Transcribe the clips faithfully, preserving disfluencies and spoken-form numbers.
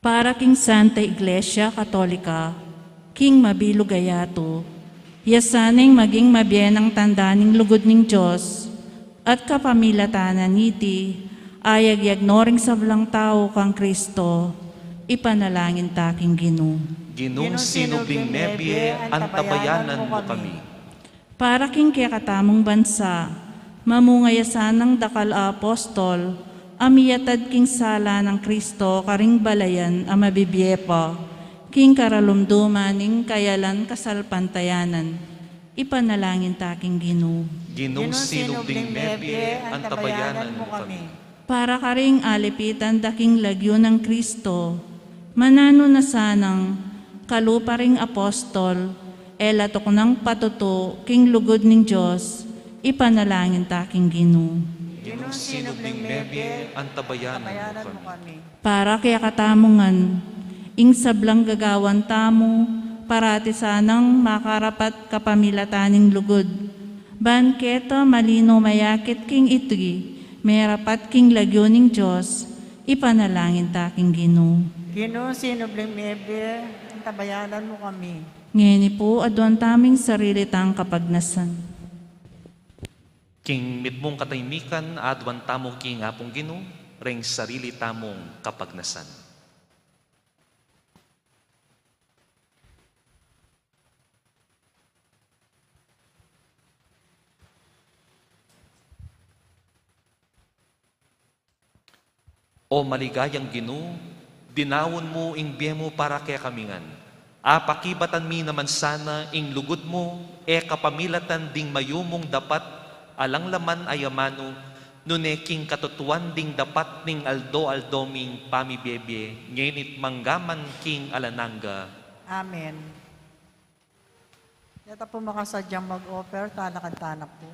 Para king Santa Iglesia Katolika, king mabilug a yatu, ya sanang maging mabie nang tanda ning lugud ning Dios, at kapamilatan na niti, ayagyag no ring sablang tau kang Kristo, ipanalangin ta king Ginu. Ginung sinubling mebie, antabayanan mu kami. Para king kekatamung bansa, mamunga ya sanang dakal a apostol, a miyatad king sala nang Kristo karing balayan a mabibie pa, king karalumduman ning kayalan kasalpantayanan. Ipanalangin ta king Ginu. Ginung sinubling mebie, antabayanan mu kami. Para karing alipitan da king lagyu nang Kristo, mananu na sanang kalupa ring apostol, e la tuknang patutu king lugud ning Dios, ipanalangin ta king Ginu. Ginung sinubling mebie, antabayanan mu kami. Para kekatamu ngan, ing sablang gagawan tamu, parati sanang makarapat kapamilatan ning lugud. Ban keta malino mayakit king iti, merapat king lagyu ning Dios, ipanalangin ta king Ginu. Ginu, sinubling mebie, antabayanan mu kami. Ngeni pu, aduan tamu ing sarili tang kapagnasan. King mitmung katahimikan, aduan tamu king Apung Ginu, ring sarili tamung kapagnasan. O maligayang Ginu, dinaun mu ing bie mu para kekami ngan. Apakibatan mi naman sana ing lugud mu, e kapamilatan ding mayumung dapat alang laman a amanu, nune king katutuan ding dapat ning aldo-aldo ming pamibiebie, ngeni't manggaman king alang angga. Amen. Yata pu makasadyang mag-offer, talakad tana pu.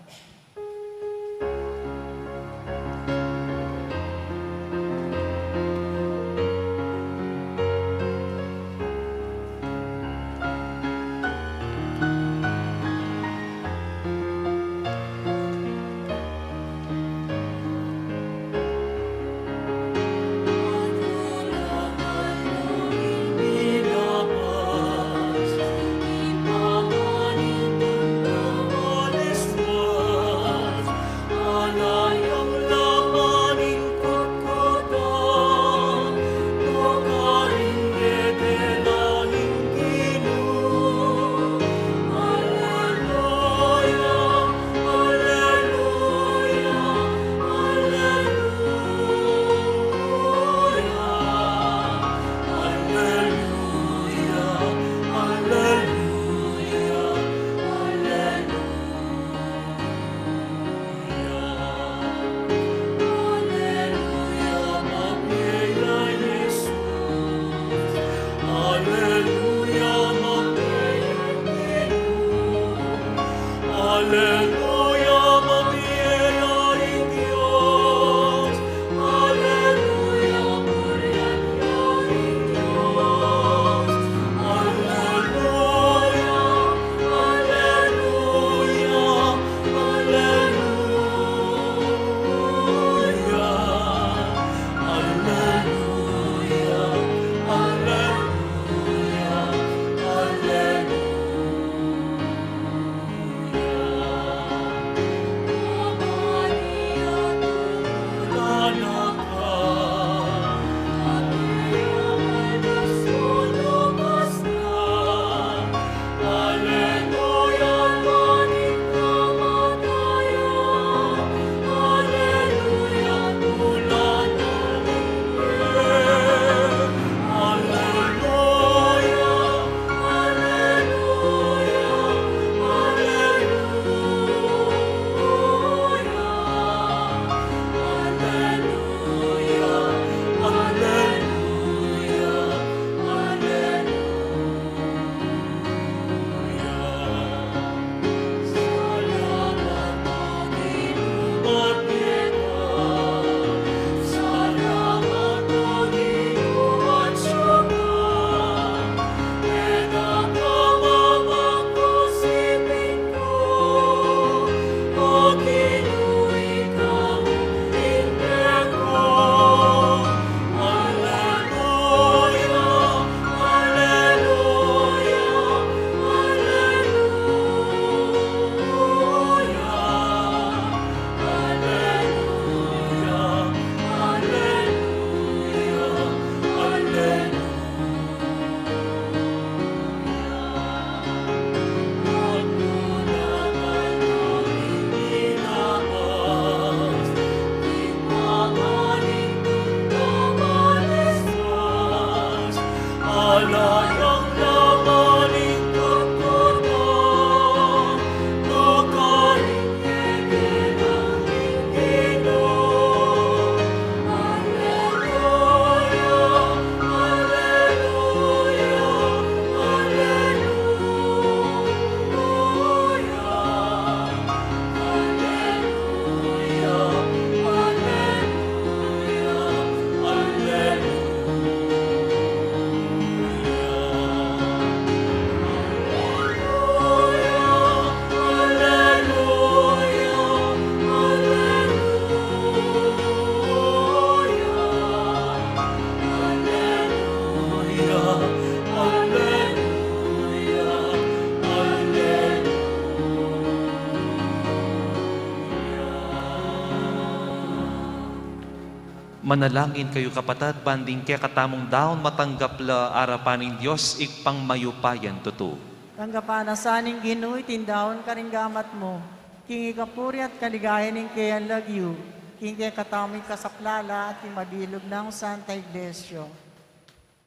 Manalangin kayu, kapatad, ban ding kekatamung daun matanggap la arapan ning Dios Ibpang mayupayang tutu. Tanggapan na sa ning Ginu iting daun karing gamat mu, king ikapuri at kaligayan ning keyang lagyu, king kekatamung kasaplalan at king mabilug nang Santa Iglesia.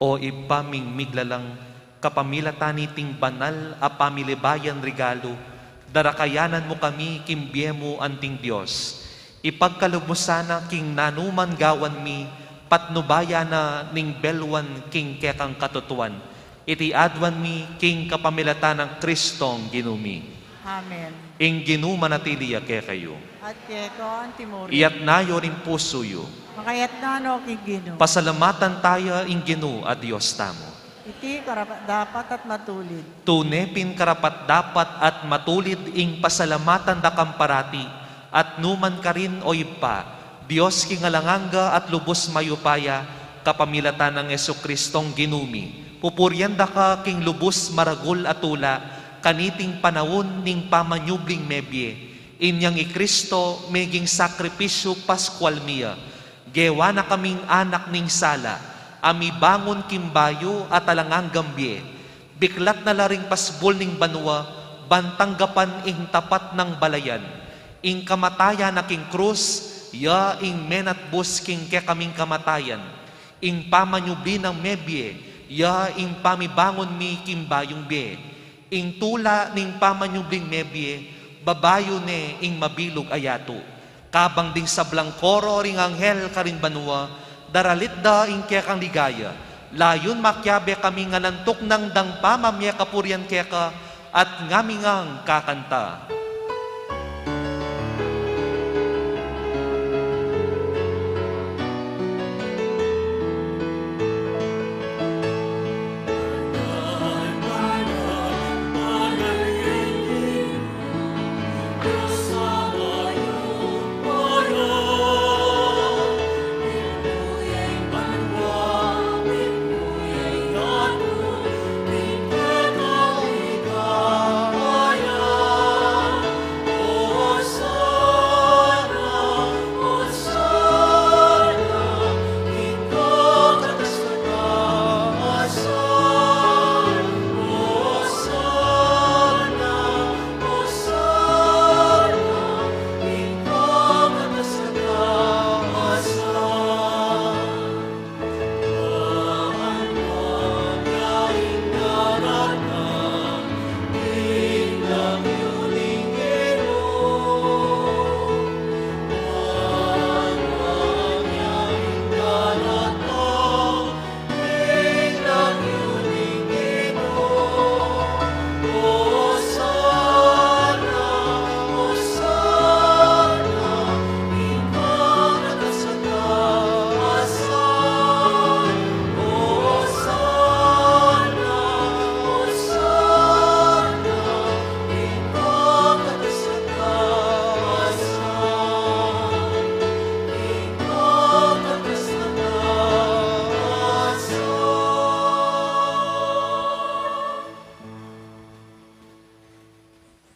O Ibpa ming miglalang, kapamilatan niting banal a pamilibayan regalu, darakayanan mu kami king bie mu anting Dios. Ipagkalub mu sana king nanuman gawan mi, patnubayan na ning belwan king kekang katutuan. Iti aduan mi king kapamilatan nang Kristong Ginu mi. Amen. Ing Ginu manatili ya kekayu. At keka antimurin. Iyatas yu ring pusu yu. Makayatas no king Ginu. Pasalamatan taya ing Ginu a Dios tamu. Iti karapat-dapat at matulid. Tune pin karapat-dapat at matulid ing pasalamatan da kang parati, at nukarin man, o Ibpa, Dios king alang angga at lubus mayupaya, kapamilatan nang Jesucristong Ginu mi. Pupurian da ka king lubus maragul a tula, kaniting panaun ning pamanyubling mebie. Inyang i Cristo meging sakripisyu paskual mi ya. Gewa na kaming anak ning sala, a mibangun king bayu at alang anggang bie. Biklat na la ring pasbul ning banua, ban tanggapan ing tapat nang balayan. Ing kamatayan na king krus, ya ing menatbus king kekaming kamatayan. Ing pamanyubli nang mebie, ya ing pamibangun mi king bayung bie. Ing tula ning pamanyubling mebie, babayu ne ing mabilug a yatu. Kabang ding sablang koro ring anghel karin banua, daralit da ing kekang ligaya. Layun makiabe kami ngan antuk nang dang pamamie kapurian keka, at ngami ngang kakanta.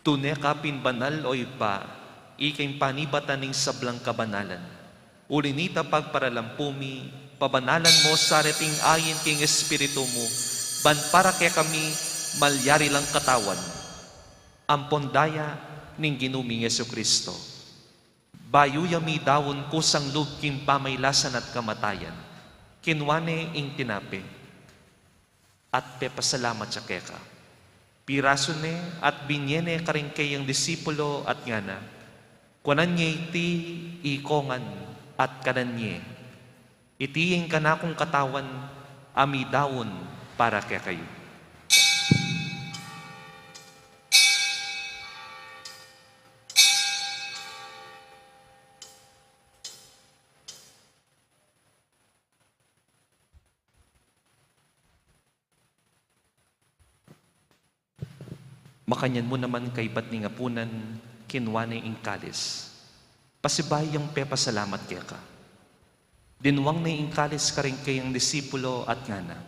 Tune ka pin banal, o Ibpa, ika ing panibatan ning sablang kabanalan. Uli na nita pagparalampu mi, pabanalan mu sa reting ain king Espiritu mu, ban para kekami malyari lang katawan ampon daya ning Ginu ming Jesucristo. Bayu ya midaun kusang lub king pamailasan at kamatayan, kinua ne ing tinape, at pepasalamat ya keka. Pirasu ne at binye ne karing keyang disipulo at ngana, kuanan ye iti ikongan at kanan ye. Iti ing kanakung katawan a midaun para kekayu. Makanyan mu naman kaybat ning apunan, kinua ne ing kalis. Pasibayu yang pepasalamat keka. Dinwang ne ing kalis karing keyang disipulo at ngana,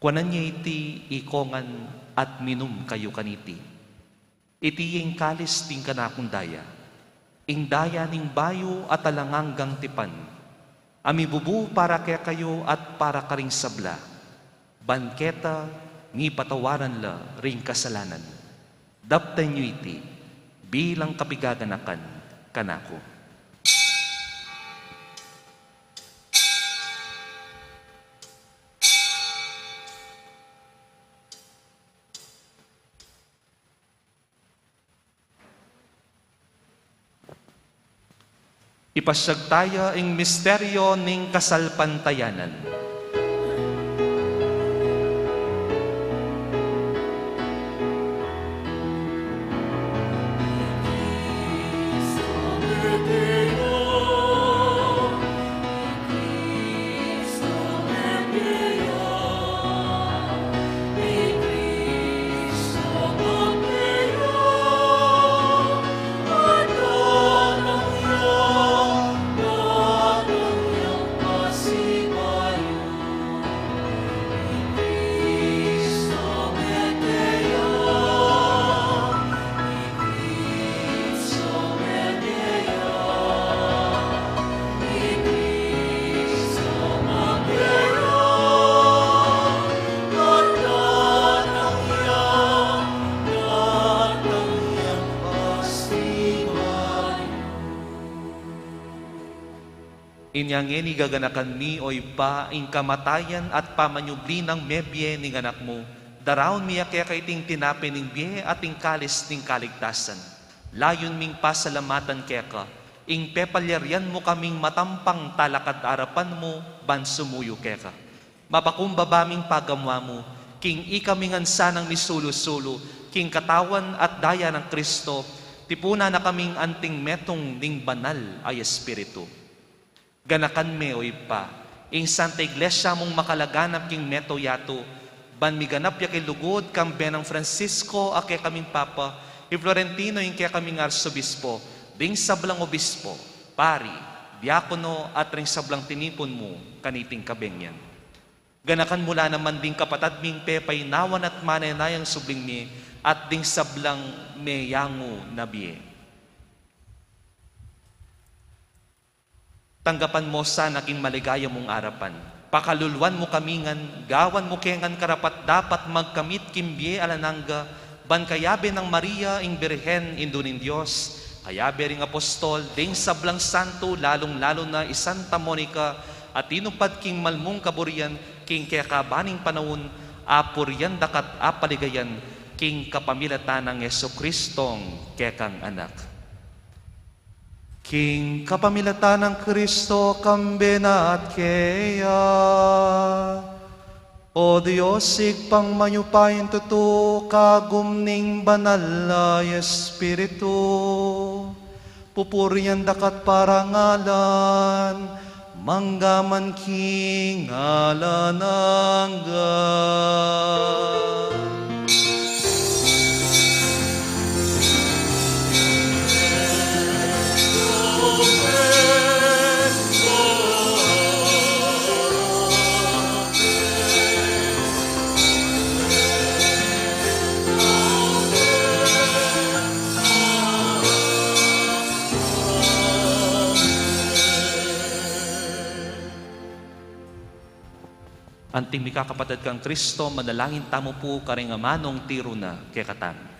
kuanan ye iti ikongan at minum kayu kaniti. Iti ing kalis ning kanakung daya, ing daya ning bayu at alang anggang tipan, A mibubu para kekayu at para karing sabla, ban keta mipatawaran la ring kasalanan. Daptan yu iti bilang kapigaganakan kanaku. Ipasiag taya ing misteryo ning kasalpantayanan. Inya ngeni gaganakan mi, o Ibpa, ing kamatayan at pamanyubli nang mebie ning Anak mu, daraun mi ya keka iting tinape ning bie at ing kalis ning kaligtasan. Layun ming pasalamatan keka ing pepalyarian mu kaming matampang talakad arapan mu ban sumuyu keka. Mapakumbaba ming pagamuan mu king ikami ngan sanang misulu-sulu king katawan at daya nang Kristo, tipunan na kaming anting metung ning Banal a Espiritu. Ganakan me, o Ibpa, ing Santa Iglesia mung makalaganap king meto yatu, ban miganap ya king lugud kambe nang Francisco a kekaming Papa, i Florentino ing kekaming Arsobispo, ding sablang obispo, pari, diakono, at ring sablang tinipun mu kaniting kabenyan. Ganakan mu la naman ding kapatad ming pepainawan at manenayang subling mie, at ding sablang meyangu na bie. Tanggapan mo sana king maligaya mung arapan. Pakaluluan mu kami ngan, gawan mu ke ngan karapat-dapat magkamit king bie alang angga, ban kayabe nang Maria ing Birhen, Indu ning Dios, kayabe ring apostol, ding sablang santu, lalung-lalu na i Santa Monica, a tinupad king malmung kaburian king kekaban ning panaun, apurian daka't apaligayan king kapamilatan nang Jesucristong kekang Anak. King kapamilatan nang Kristo, kambe na at keya, O Dios, Ibpang mayupayang tutu, kagum ning Banal a Espiritu, pupurian daka't parangalan, mangga man king alang angga. Anting mikakapatad kang Kristo, manalangin tamu pu karing amanung tiru na kekatamu.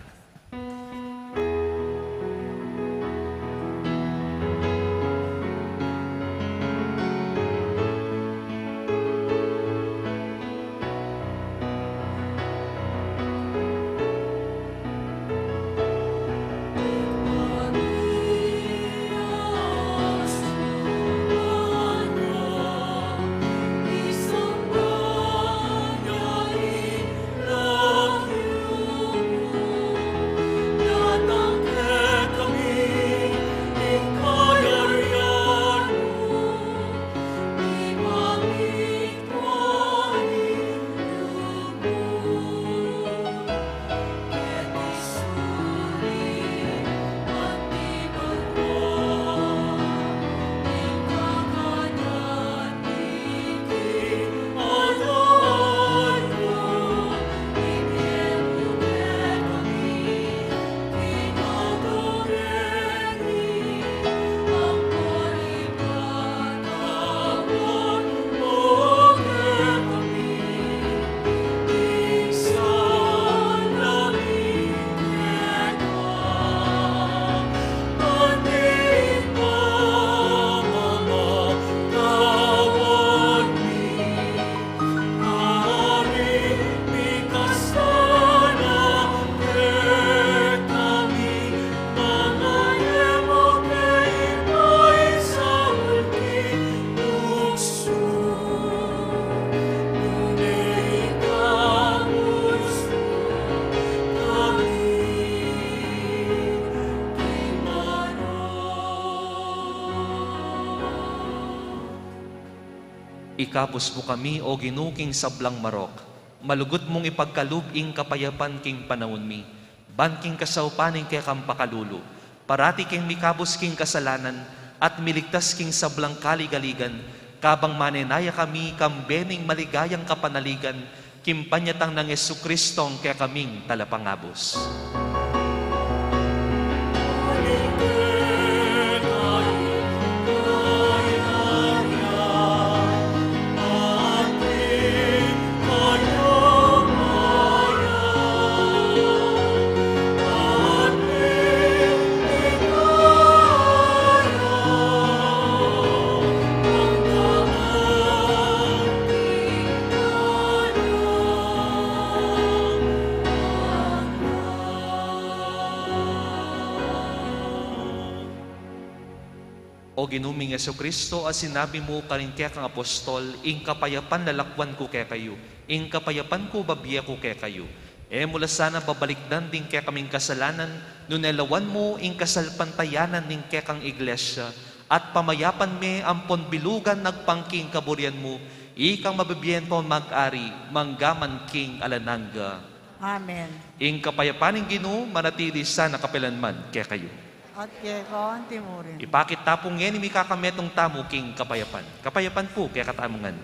Ikabus mu kami, O Ginu, king sablang marok. Malugud mung ipagkalub ing kapayapan king panaun mi. Ban king kasaupan ning kekang pakalulu, parati keng mikabus king kasalanan at miligtas king sablang kaligaligan, kabang manenaya kami kambe ning maligayang kapanaligan, king panyatang nang Jesucristong kekaming Talapangabus. O Ginu ming Jesucristo, a sinabi mu karing kekang apostol, ing kapayapan lalakwan ku kekayu, ing kapayapan ku babie ku kekayu. E mu la sana babalikdan ding kekaming kasalanan, nune lawan mu ing kasalpantayanan ning kekang iglesia, at pamayapan me ampon bilugan agpang king kaburian mu, ikang mabibie at mag-ari, mangga man king alang angga. Amen. Ing kapayapan ning Ginu manatili sana kapilanman kekayu. At keka anti mu rin. Ipakit ta pu ngeni mikakametung tamu king kapayapan. Kapayapan pu kekatamu ngan.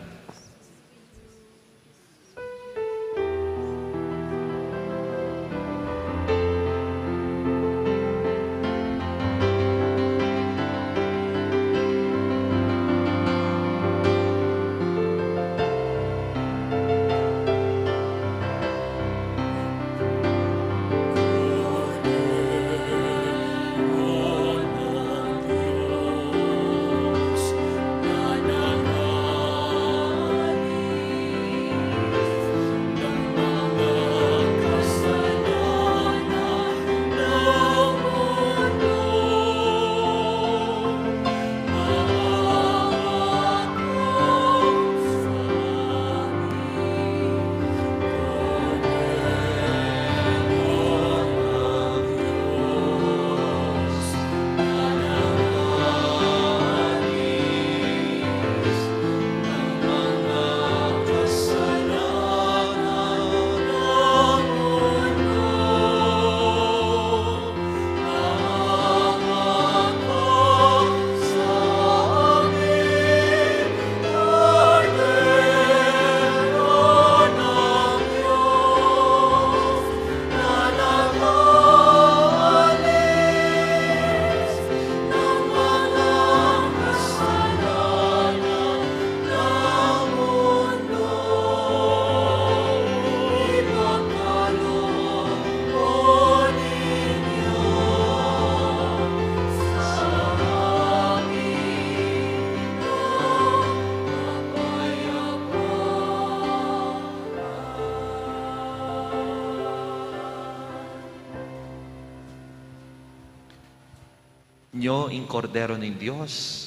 Nyo ing Kordero ning Dios,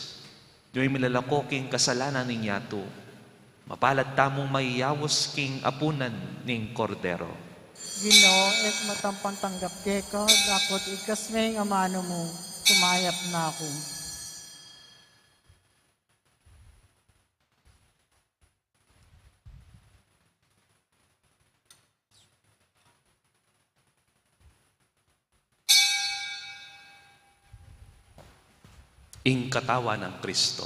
nyo ing milalako king kasalanan ning yatu. Mapalad tamung maiyaus king apunan ning Kordero. Ginu, e ku matampang tanggap keka, dapot igkas me ing amanu mu, sumayap na ku. Ing katawan nang Kristo.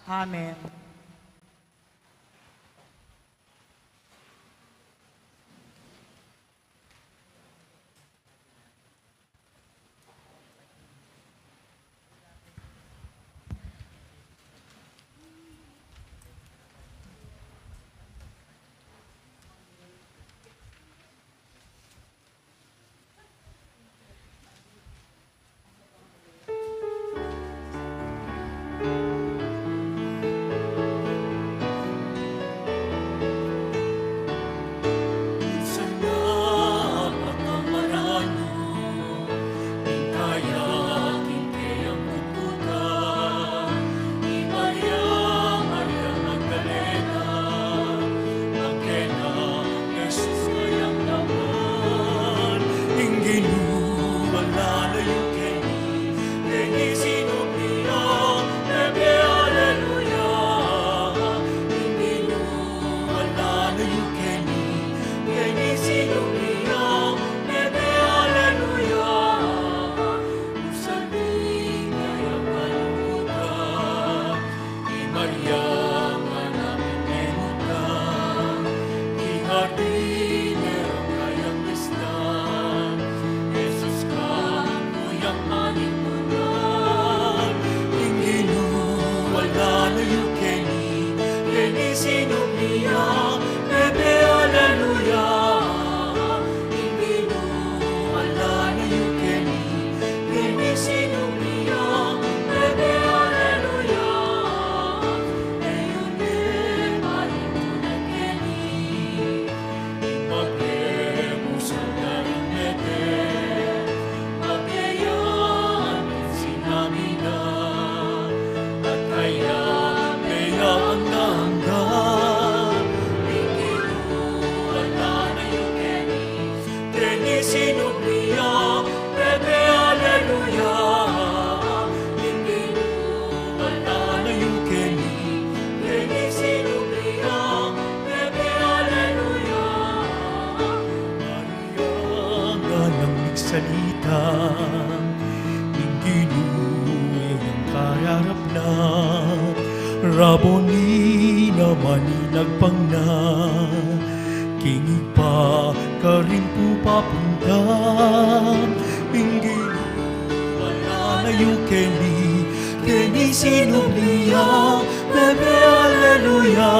Amen. Ing Ginu ala na yu keni, keni sinubli ya, bebe aleluya. Ing Ginu ala na yu keni, keni sinubli ya, bebe aleluya. E yu ne palintunan keni. Ing mabie mu sanggaring mete, mabie ya ing sinabi na, at kaya meyang angga-angga. Ing Ginu ala na yu keni, keni sinubli ya, bebe aleluya. Ing Ginu ala na yu keni, keni sinubli ya, bebe aleluya. Maria, ngana nang migsalita, ing Ginu yang kararap na, Raboni naman ing agpang na, king Ibpa karin pu papunta. Ing Ginu ala na yu keni, keni sinubli ya, bebe aleluya.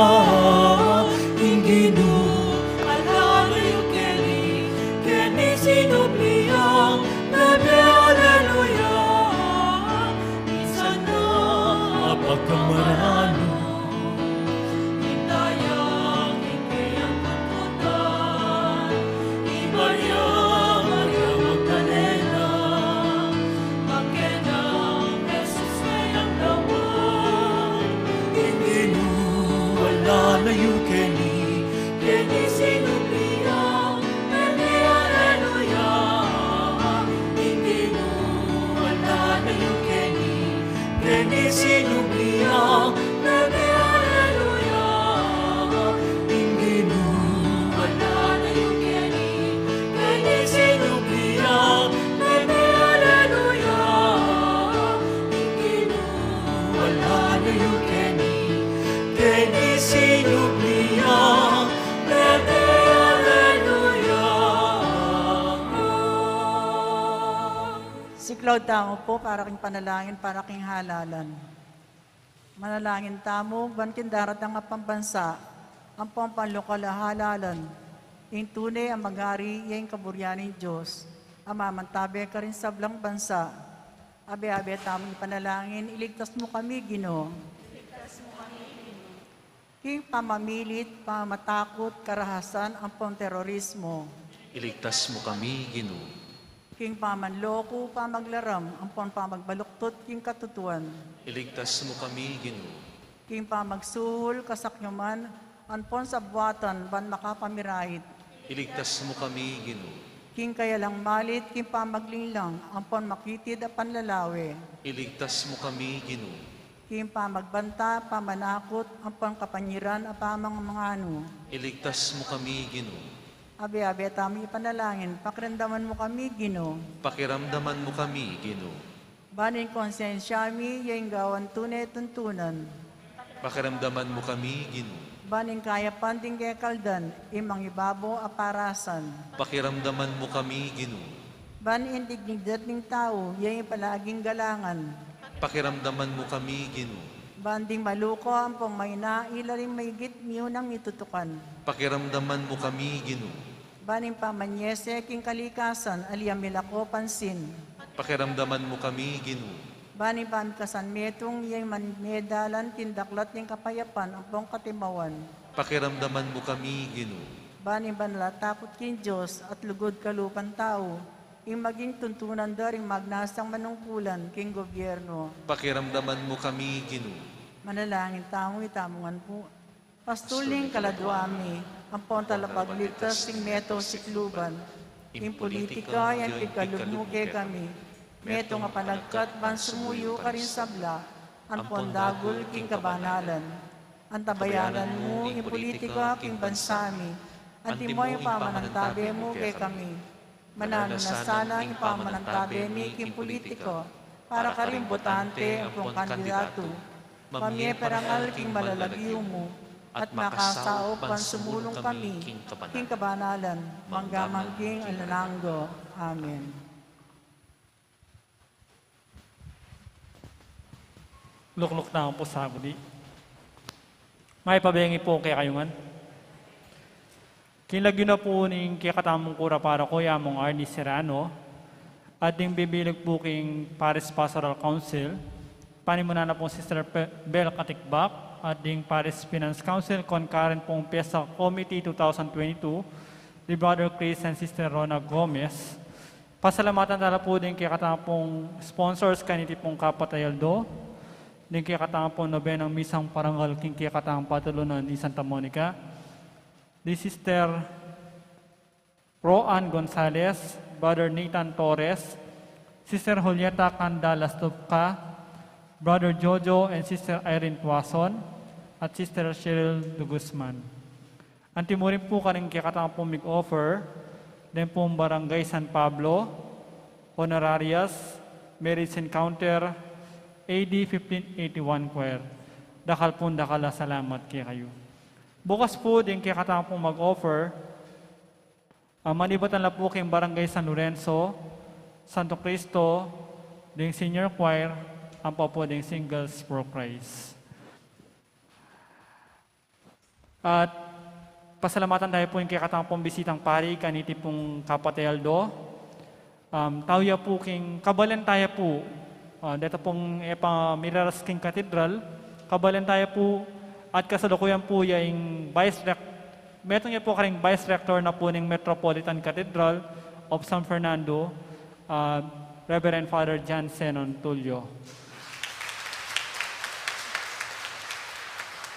Ing Ginu ala na yu keni, keni sinubli ya, bebe aleluya. Minsan na apakamaranu, itaya king keyang kangkutan, i Maria, Maria Magdalena, mangkena nang Jesus keyang lawan. Ing Ginu ala na yu keni, keni sinubli ya, bebe aleluya. Ing Ginu ala na yu keni, keni sinubli ya, bebe aleluya. Ing Ginu ala na yu keni, keni sinubli ya, bebe aleluya. Ing Ginu ala na yu keni, keni sinubli ya, bebe aleluya. Siklaud tamu pu para king panalangin para king halalan. Manalangin tamu ban king daratang a pambansa ampong panlokal a halalan, ing tune a magari ya ing kaburian ning Dios a mamantabe karing sablang bansa. Abe-abe tamung ipanalangin, iligtas mu kami, Ginu. Iligtas mu kami, Ginu. King pamamilit, pamatakut, karahasan ampong terorismo. Iligtas mu kami, Ginu. King pamanloko, pamaglaram ampong pamagbaluktut king katutuan. Iligtas mu kami, Ginu. King pamagsuhul, kasakiman ampong sabuatan ban makapamirayit. Iligtas mu kami, Ginu. King kayalang malit, king pamaglinglang ampong makitid a panlalawe. Iligtas mu kami, Ginu. King pamagbanta, pamanakut ampong kapanyiran a pamanganu. Iligtas mu kami, Ginu. Abe-abe tamung ipanalangin, pakiramdaman mu kami, Ginu. Pakiramdaman mu kami, Ginu. Ban ing konsensya mi ya ing gawan tune tuntunan. Pakiramdaman mu kami, Ginu. Ban ing kayapan ding kekaldan, ing mangibabo a parasan. Pakiramdaman mu kami, Ginu. Ban ing dignidad ning tau ya ing palaging galangan. Pakiramdaman mu kami, Ginu. Ban ding maluko ampong maina ila ring maigit miunang mitutukan. Pakiramdaman mu kami, Ginu. Ban ing pamanyese king kalikasan ali a milako pansin. Pakiramdaman mu kami, Ginu. Ban ing pamikasan metung ya ing man-, medalan king daklat ning kapayapan ampong katimawan. Pakiramdaman mu kami, Ginu. Ban ing banal a takut king Dios at lugud kalupan tau ing maging tuntunan da ring magnasang manungkulan king gobyerno. Pakiramdaman mu kami, Ginu. Manalangin tamu, itamu ngan pu. Pastul ning kaladua mi, ampon talapagligtas king meto sikluban, ing pulitika yang pigkalub mu kekami, metung a panagkat ban sumuyu karing sabla, ampon dagul king kabanalan. Antabayanan mu ing pulitika king bansa mi, antimo ing pamanantabe mu kekami. Mananu na sana ing pamanantabe mi king pulitika para karing botante ampon kandidatu, mamie parangal king malalagyu mu, at makasaup ban sumulung kami king kabanalan, manggaman king alang angga. Amen. Lukluk tamu pu sa budi. Mayap a bengi pu kekayu ngan. King lagyu na pu ning kekatamung kura paroko, i Among Arnie Serrano, at ding bibilug pu king Parish Pastoral Council, panimunan na pung Sister Pe-, Bel Katikbak, at ding Parish Finance Council, concurrent pung Fiesta Committee two thousand twenty-two, di Brother Chris and Sister Rona Gomez. Pasalamatan tala pu ding kekatamung sponsors kaniti pung kapatay aldo, ding kekatamung nobenang misang parangal king kekatamung patulunan i Santa Monica, di Sister Roan Gonzalez, Brother Nathan Torres, Sister Julieta Canda Lastupca, Brother Jojo and Sister Irene Tuason, at Sister Cheryl de Guzman. Anti mu rin pu karing kekatamung mig-offer, deng pung Barangay San Pablo, Honorarias, Marriage Encounter, A D fifteen eighty-one Choir. Dakal pung dakal a salamat kekayu. Bukas pu ding kekatamung mag-offer, a, manibatan la pu king Barangay San Lorenzo, Santo Cristo, ding Senior Choir, ampo pu ding Singles for Christ. At pasalamatan taya pu ing kekatamung bisitang pari kaniti pung kapatay aldo. Um, tau ya pu king, kabalen taya pu, ah, deta pung e pa miraras king katedral, kabalen taya pu, at kasalukuyan pu ya ing vice rec-, metung ya pu karing vice rector na pu ning Metropolitan Cathedral of San Fernando, ah, Reverend Father John Zenon Tulio.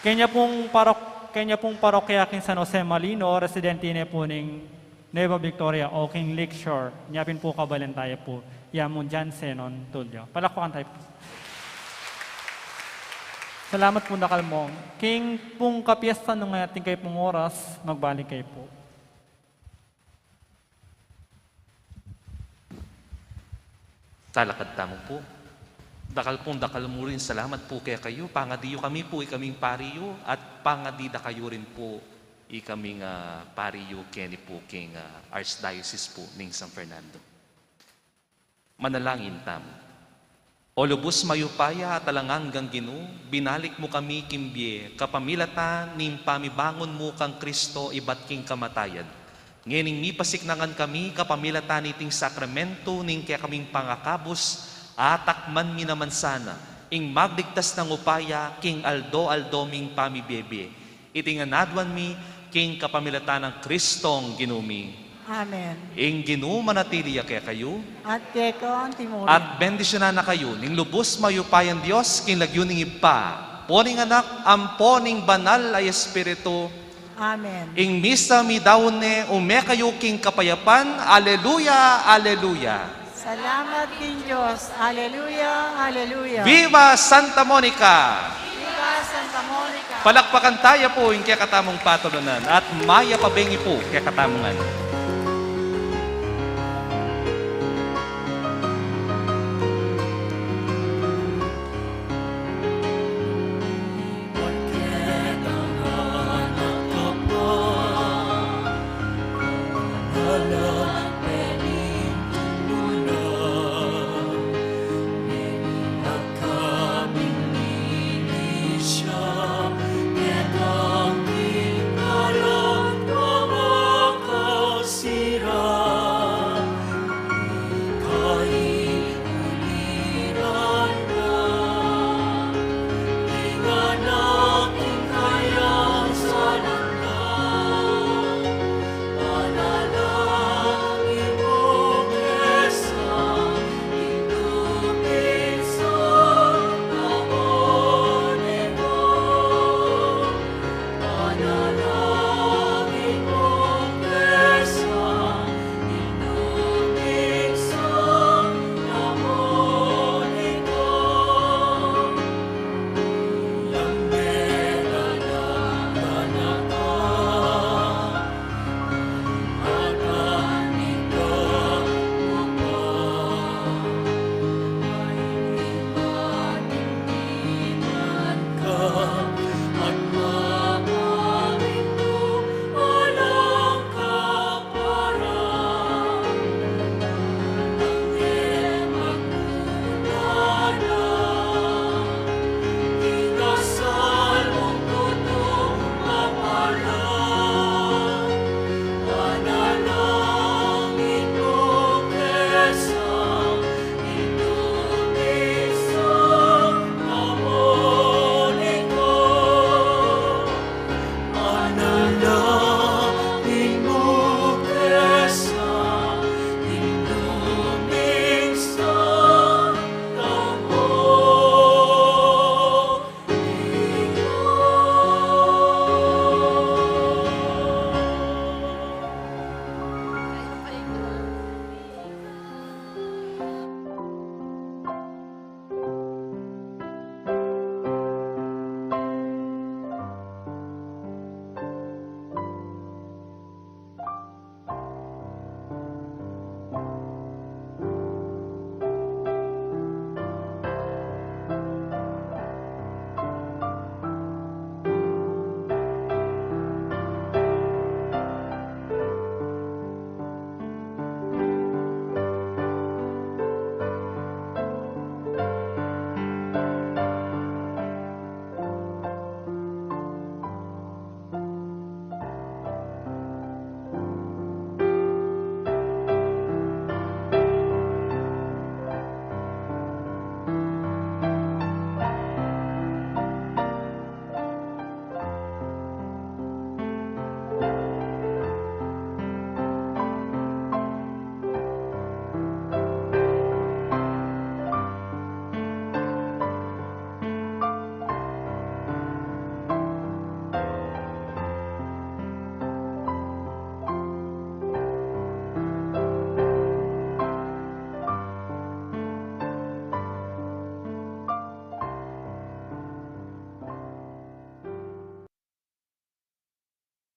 Kenya pung parok-, kenya pung parokya king San Jose Malino, residente ne pu ning Nueva Victoria o king Lakeshore, nya pin pu kabalen taya pu, i Among John Zenon Tulio. Palakpakan taya pu. Salamat pu dakal mu. King pung kapiestan nung ating kayu pung oras, magbalik kayu pu. Talakad tamu pu. Dakal pung dakal mu ring salamat pu kekayu, pangadi yu kami pu ikaming pari yu, at pangadi da kayu rin pu ikaming, ah, pari yu keni pu king, ah, Archdiocese pu ning San Fernando. Manalangin tamu. O lubus mayupaya at alang anggang Ginu, binalik mu kami king bie kapamilatan ning pamibangun mu kang Kristo ibat king kamatayan. Ngening mipasiknangan kami kapamilatan niting sakramento ning kekaming pangakabus, atakman mi naman sana ing magligtas nang upaya king aldo-aldo ming pamibie-bie. Iti ngan aduan mi king kapamilatan nang Kristong Ginu mi. Amen. Ing Ginu manatili ya kekayu. At keka antimurin. At bendisyunan na kayu ning lubus mayupayang Dios, king lagyu ning Ibpa, ampo ning Anak, ampo ning Banal a Espiritu. Amen. Ing misa midaun ne, ume kayu king kapayapan. Aleluya, aleluya. Salamat king Dios. Aleluya, aleluya. Viva Santa Monica! Viva Santa Monica! Palakpakan taya pu ing kekatamung patulunan at mayap a bengi pu kekatamung ngan.